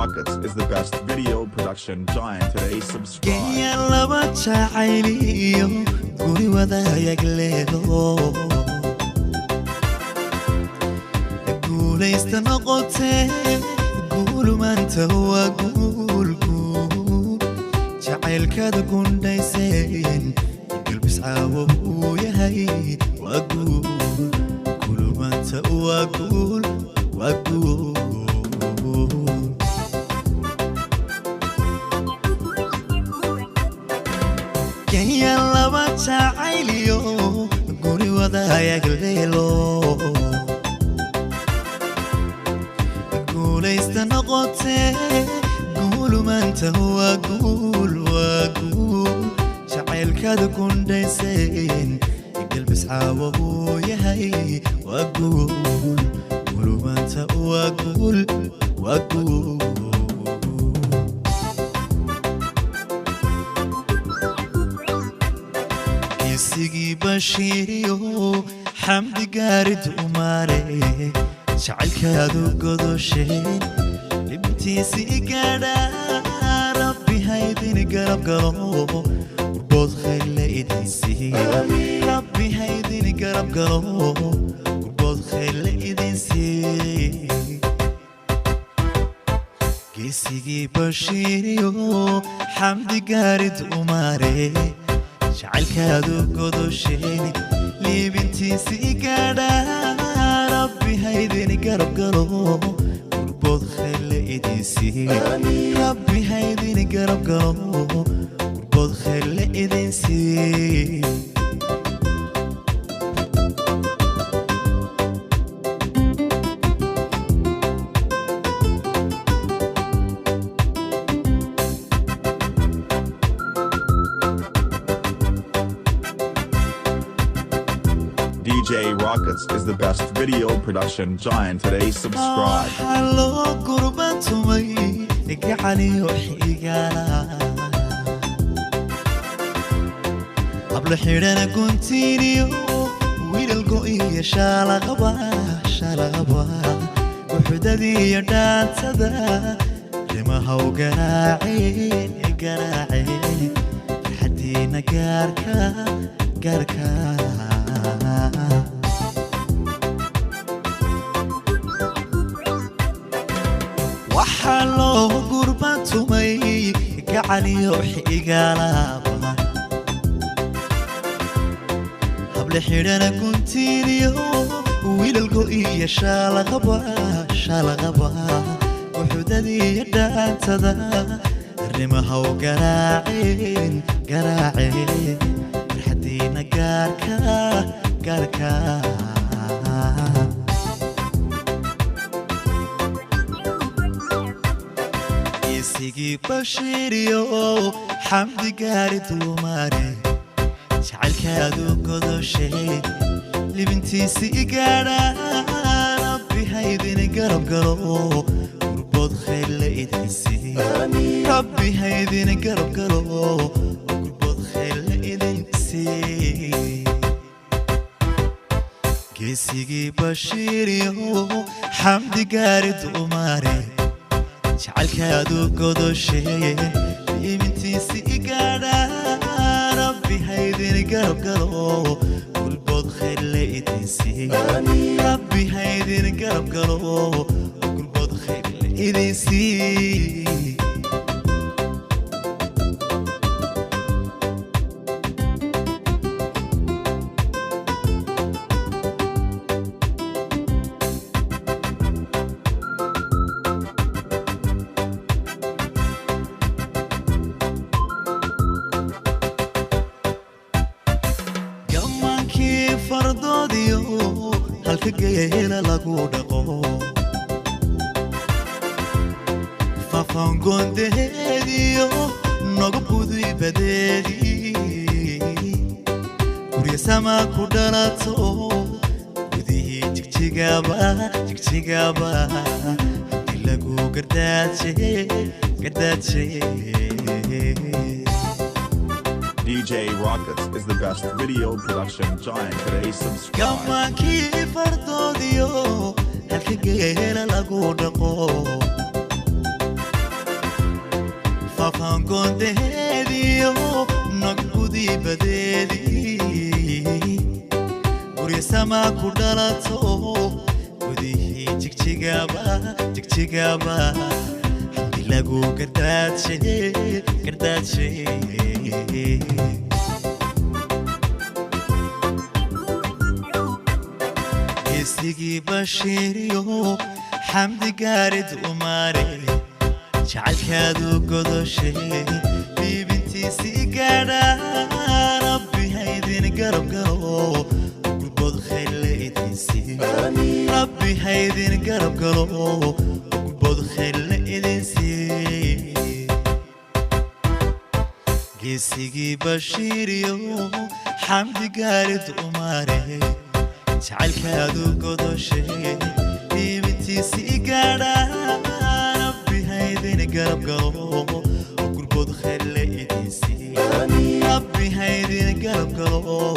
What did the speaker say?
Rockets is the best video production giant today. Subscribe. Kenya laba jacayliyo guri wadaayag leedo guulaysta noqotee guul maanta waa guul guul jacaylkaada gundhayseen galbis caawo uu yahay waa guul guul maanta waa guul waa guul. Kenya laba jacayliyo guri wadaayag leelo guulaysta noqotee guul maanta waa guul waa guul jacaylkaada gundhayseen galbis caawo uu yahay waa guul guul maanta waa guul waa guul. Kiisigii Bashiiriyo Xamdi Gaarid umaare jacaylkaadu godosheen libintiisii gaadha Rabbi haydin garab galo gurbood khayrle idin siiye Rabbi haydin garab galo gurbood khayrle idin siiye. Geesigii Bashiiriyo Xamdi Gaarid umaare jacaylkaadu godosheen liibintiisii gaadha Rabbi haydin garab galo gurbood khayrle idin siiye Rabbi haydin garab galo gurbood khayrle idin siiye. DJ Rockets is the best video production giant today. Subscribe. Waxaa loo gurbatumay gacaliyo xigaala hablo xidhana guntiiniyo wiilal go'iyo shaalaqaba shaalaqaba wuxudadiiyo dhaantada rimahaw garaaceen garaaceen farxadiina gaarka gaarka. Waxaa loo gurbatumay gacaliyo xigaalaba hable xidhana guntiiniyo wiilal go'iyo shaalaqaba shaalaqaba wuxudadiiyo dhaantada arrimahaw garaaceen garaaceen farxadiina gaarka gaarka. Geesigii Bashiiriyo Xamdi Gaari duumaare jacaylkaadu godoshee libintiisii gaadha Rabbi haydin garab galo gurbood khayrle idin siiye Rabbi haydin garab galo gurbood khayrle idin siiye. Geesigii Bashiiriyo Xamdi Gaari duumaare jacaylkaadu godoshee liibintiisii gaadha Rabbi haydin garab galo gurbood khayrle idin siiye Rabbi haydin garab galo gurbood khayrle idin siiye. Gamaankii fardoodiyo halka geela lagu dhaqo fafangoondaheediyo noga buduy badeedii gurya sama ku dhalato gudihii jigjigaba jigjigaba haddii lagu gardaaje gardaaje. DJ Rockets is the best video production giant today. Subscribe. Gamaankii fardoodiyo halka geela lagu dhaqo. Fafangoondaheediyo nogudii badeedii, gurya samaa ku dhalato, gudihii jigjigaba jigjigaba, xamdi lagu gardaadshe gardaadshe. Geesigii Bashiiriyo Xamdi Gaarid Umaare, jacaylkaadu godoshe dhiibintiisii gaadha. Rabbi haydin garab galo, gurbood khayrle idin siiyo. Rabbi haydin garab galo, gurbood khayrle idin siiyo. Geesigii Bashiiriyo Xamdi Gaarid Umaare, jacaylkaadu godoshe dhiibintiisii gaadha. Rabbi haydin garab galo, gurbood khayrle idin siiyo. Rabbi haydin garab galo,